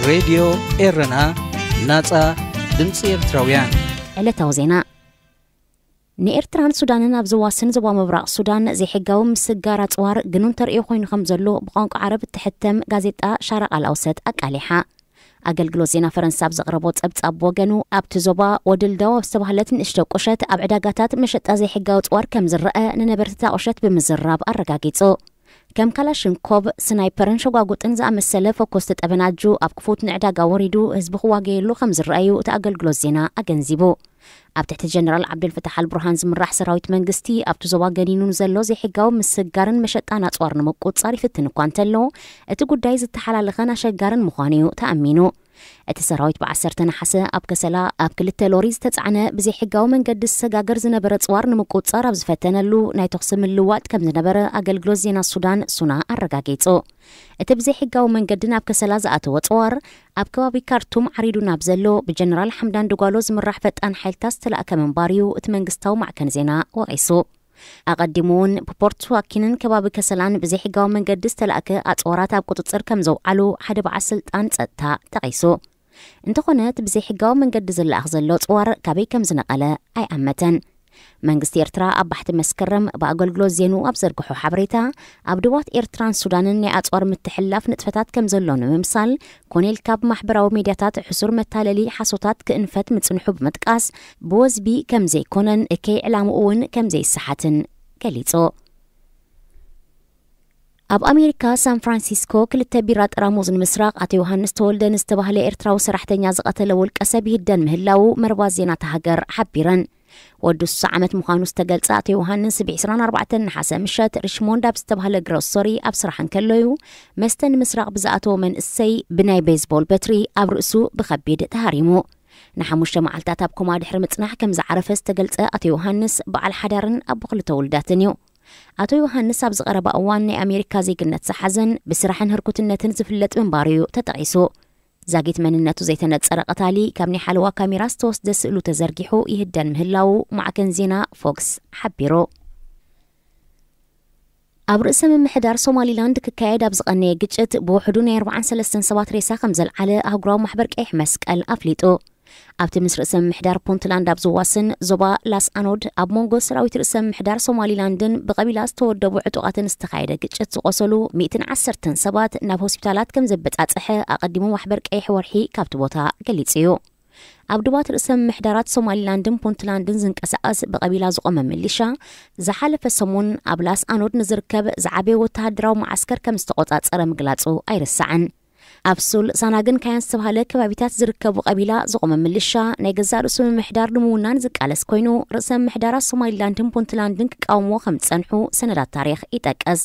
ሬድዮ ኤረና፣ ናጻ ድምጺ ኤርትራውያን። ዕለታዊ ዜና። ንኤርትራን ሱዳንን ኣብ ዝዋስን ዞባ ምብራቕ ሱዳን ዘይሕጋዊ ምስጋር ኣጽዋር ግኑን ተርእዮ ኮይኑ ከም ዘሎ ብቋንቋ ዓረብ እትሕተም ጋዜጣ ሻረቕ ኣልኣውሰጥ ኣቃሊሓ። ኣገልግሎት ዜና ፈረንሳ ኣብ ዘቕረቦ ጸብጻብ ብወገኑ፣ ኣብቲ ዞባ ወድልዳው ኣብ ዝተባህለት ንእሽቶ ቁሸት ኣብ ዕዳጋታት መሸጣ ዘይሕጋዊ ኣጽዋር ከም ዝረአ ንነበርቲ እታ ቁሸት ብምዝራብ ኣረጋጊጹ። ከም ካላሽንኮቭ፣ ስናይፐርን ሸጓጉጥን ዝኣመሰለ ፈኮስቲ ጠበናጁ ኣብ ክፉት ንዕዳጋ ወሪዱ ህዝቢ ክዋገየሉ ከም ዝረኣዩ እቲ ኣገልግሎት ዜና ኣገንዚቡ። ኣብ ትሕቲ ጀነራል ዓብደልፈታሕ ኣልቡርሃን ዝምራሕ ሰራዊት መንግስቲ ኣብቲ ዞባ ገኒኑ ዘሎ ዘይሕጋዊ ምስጋርን መሸጣን ኣጽዋር ንምቁጽጻር ይፍትን እኳ እንተሎ፣ እቲ ጉዳይ ዝተሓላለኸን ኣሸጋርን ምዃኑ እዩ ተኣሚኑ። እቲ ሰራዊት ብ10 ነሓሰ ኣብ ከሰላ ኣብ ክልተ ሎሪ ዝተጻዕነ ብዘይሕጋዊ መንገዲ ዝሰጋገር ዝነበረ ጽዋር ንምቁጽጻር ኣብ ዝፈተነሉ ናይ ተኹሲ ምልዋጥ ከም ዝነበረ ኣገልግሎት ዜና ሱዳን ሱና ኣረጋጊጹ። እቲ ብዘይሕጋዊ መንገዲ ናብ ከሰላ ዝኣተወ ጽዋር ኣብ ከባቢ ካርቱም ዓሪዱ ናብ ዘሎ ብጀነራል ሓምዳን ድጓሎ ዝምራሕ ፈጣን ሓይልታት ዝተላእከ ምንባር እዩ እቲ መንግስታዊ ማዕከን ዜና ወቒሱ። ኣቐዲሙ እውን ብፖርት ስዋኪንን ከባቢ ከሰላን ብዘይሕጋዊ መንገዲ ዝተላእከ ኣጽዋራት ኣብ ቁጽጽር ከም ዘውዓሉ ሓደ በዓል ስልጣን ጸጥታ ጠቒሱ። እንተኾነ እቲ ብዘይሕጋዊ መንገዲ ዝለኣኽ ዘሎ ኣጽዋር ካበይ ከም ዝነቐለ ኣይኣመተን። መንግስቲ ኤርትራ ኣብ ባሕቲ መስከረም ብኣገልግሎት ዜንኡ ኣብ ዘርግሖ ሓበሬታ፣ ኣብ ዶባት ኤርትራን ሱዳንን ናይ ኣጽዋር ምትሕልላፍ ንጥፈታት ከም ዘሎ ንምምሳል፣ ኮኔል ካብ ማሕበራዊ ሜድያታት ሕሱር መታለሊ ሓሶታት ክእንፈት ምጽንሑ ብምጥቃስ፣ ብወዝቢ ከም ዘይኮነን እከይ ዕላምኡ እውን ከም ዘይሰሓትን ገሊጹ። ኣብ ኣሜሪካ ሳን ፍራንሲስኮ ክልተ ቢራ ጠራሙዝ ንምስራቕ ኣቶ ዮሃንስ ተወልደ ንዝተባህለ ኤርትራዊ ሰራሕተኛ ዝቐተለ ውልቀ ሰብ ይህደን ምህላዉ መርባት ዜና እታ ሃገር ሓቢረን። ወዲ ስሳ ዓመት ምዃኑ ዝተገልጸ ኣቶ ዮሃንስ ብ24 ነሓሰ ምሸት ሪችሞንድ ኣብ ዝተባህለ ግሮሰሪ ኣብ ስራሕ እንከሎ እዩ መስተ ንምስራቕ ብዝኣተወ መንእሰይ ብናይ ቤዝቦል በትሪ ኣብ ርእሱ ብኸቢድ ተሃሪሙ። ንሓሙሽተ መዓልታት ኣብ ኮማ ድሕሪ ምጽናሕ ከም ዝዓረፈ ዝተገልጸ ኣቶ ዮሃንስ በዓል ሓዳርን ኣቦ ክልተ ውሉዳትን እዩ። ኣቶ ዮሃንስ ኣብዚ ቀረባ እዋን ናይ ኣሜሪካ ዜግነት ዝሓዘን ብስራሕን ህርኩትነትን ዝፍለጥ ምንባሩ እዩ ተጠቒሱ። ዛጊት መንነቱ ዘይተነጸረ ቀታሊ ካብ ናይ ሓለዋ ካሜራ ዝተወስደ ስእሉ ተዘርጊሑ ይህደን ምህላዉ ማዕከን ዜና ፎክስ ሓቢሩ። ኣብ ርእሰ ምምሕዳር ሶማሊላንድ ክካየድ ኣብ ዝቐነየ ግጭት ብውሕዱ ናይ ኣርባዓን ሰለስተን ሰባት ሬሳ ከም ዘልዓለ ኣህጉራዊ ማሕበር ቀይሕ መስቀል ኣፍሊጡ። ኣብቲ ምስ ርእሰ ምምሕዳር ፑንትላንድ ኣብ ዝዋስን ዞባ ላስ ኣኖድ ኣብ መንጎ ሰራዊት ርእሰ ምምሕዳር ሶማሊላንድን ብቐቢላ ዝተወደቡ ዕጡቓትን ዝተኻየደ ግጭት ዝቖሰሉ ሚእትን ዓሰርተን ሰባት ናብ ሆስፒታላት ከም ዘበጻጽሐ ኣቐዲሙ ማሕበር ቀይሕ ወርሒ ካብቲ ቦታ ገሊጹ እዩ። ኣብ ዶባት ርእሰ ምምሕዳራት ሶማሊላንድን ፑንትላንድን ዝንቀሳቐስ ብቐቢላ ዝቖመ ሚሊሻ፣ ዝሓለፈ ሰሙን ኣብ ላስ ኣኖድ ንዝርከብ ዝዓበየ ወተሃደራዊ መዓስከር ከም ዝተቖጻጸረ ምግላጹ ኣይርሳዕን። ኣብ ሱል ሳናግን ካያን ዝተባህለ ከባቢታት ዝርከቡ ቀቢላ ዝቖመ ሚሊሻ፣ ናይ ገዛእ ርእሱ ምምሕዳር ንምውናን ዝቃለስ ኮይኑ፣ ርእሰ ምምሕዳራት ሶማሊላንድን ፑንትላንድን ክቃወምዎ ከም ዝጸንሑ ሰነዳት ታሪኽ ይጠቅስ።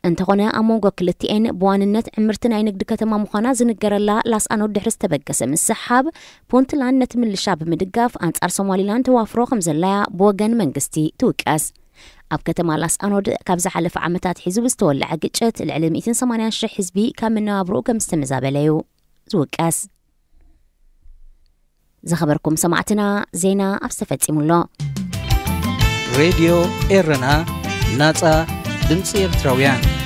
እንተኾነ፣ ኣብ መንጎ ክልቲኤን ብዋንነት ዕምርቲ ናይ ንግዲ ከተማ ምዃና ዝንገረላ ላስ ኣኖድ ድሕሪ ዝተበገሰ ምስሕሓብ፣ ፑንትላንድ ነቲ ምልሻ ብምድጋፍ ኣንጻር ሶማሊላንድ ተዋፍሮ ከም ዘላያ ብወገን መንግስቲ ትውቀስ። ኣብ ከተማ ላስ ኣኖድ ካብ ዝሓለፈ ዓመታት ሒዙ ብዝተወለዐ ግጭት ልዕሊ ሚእትን ሰማንያን ሽሕ ህዝቢ ካብ መነባብርኡ ከም ዝተመዛበለ እዩ ዝውቀስ። ዝኸበርኩም ሰማዕትና፣ ዜና ኣብ ዝተፈጺሙ ኣሎ። ሬድዮ ኤረና፣ ናጻ ድምጺ ኤርትራውያን።